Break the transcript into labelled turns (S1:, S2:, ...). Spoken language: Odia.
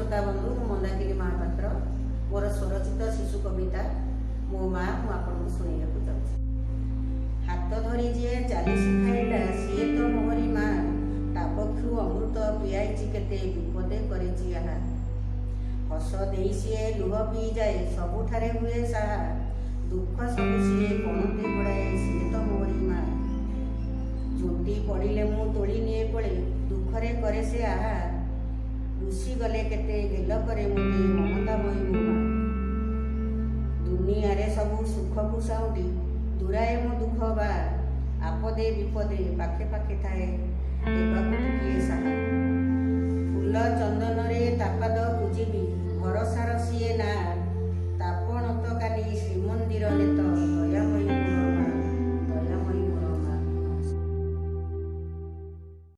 S1: ଶ୍ରୋତା ବନ୍ଧୁ, ମୁଁ ମନ୍ଦାକିନୀ ମହାପାତ୍ର। ମୋର ସ୍ୱରଚିତ ଶିଶୁ କବିତା "ମୋ ମା" ମୁଁ ଆପଣଙ୍କୁ ଶୁଣାଇବାକୁ ଯାଉଛି। ହାତ ଧରି ଯିଏ ଚାଲି ଶିଖାଇଲା, ସିଏ ତ ମୋହରି ମା। ତା ପକ୍ଷୁ ଅମୃତ ପିଆଇଛି କେତେ, ବିପଦେ କରିଛି ଆହା। ହସ ଦେଇ ସିଏ ଲୁହ ପିଇଯାଏ, ସବୁଠାରେ ହୁଏ ସାହା। ଦୁଃଖ ସବୁ ସିଏ ପଣତେ ଘୋଡ଼ାଏ, ସିଏ ତ ମୋହରି ମା। ଝୁଣ୍ଟି ପଡ଼ିଲେ ମୁଁ ତୋଳି ନିଏ କୋଳେ, ଦୁଃଖରେ କରେ ସେ ଆହା। ରୁଷି ଗଲେ କେତେ ଗେଲ କରେ ମୋତେ, ମମତାମୟୀ ମୋ ମା। ଦୁନିଆରେ ସବୁ ସୁଖକୁ ସାଉଁଟି ଦୂରାଏ ମୋ ଦୁଃଖ ବା। ଆପଦେ ବିପଦେ ପାଖେ ପାଖେ ଥାଏ, ଦେବାକୁ ଟିକିଏ ସାହା। ଫୁଲ ଚନ୍ଦନରେ ତା ପାଦ ପୂଜିବି, ଭରସାର ସିଏ ନା।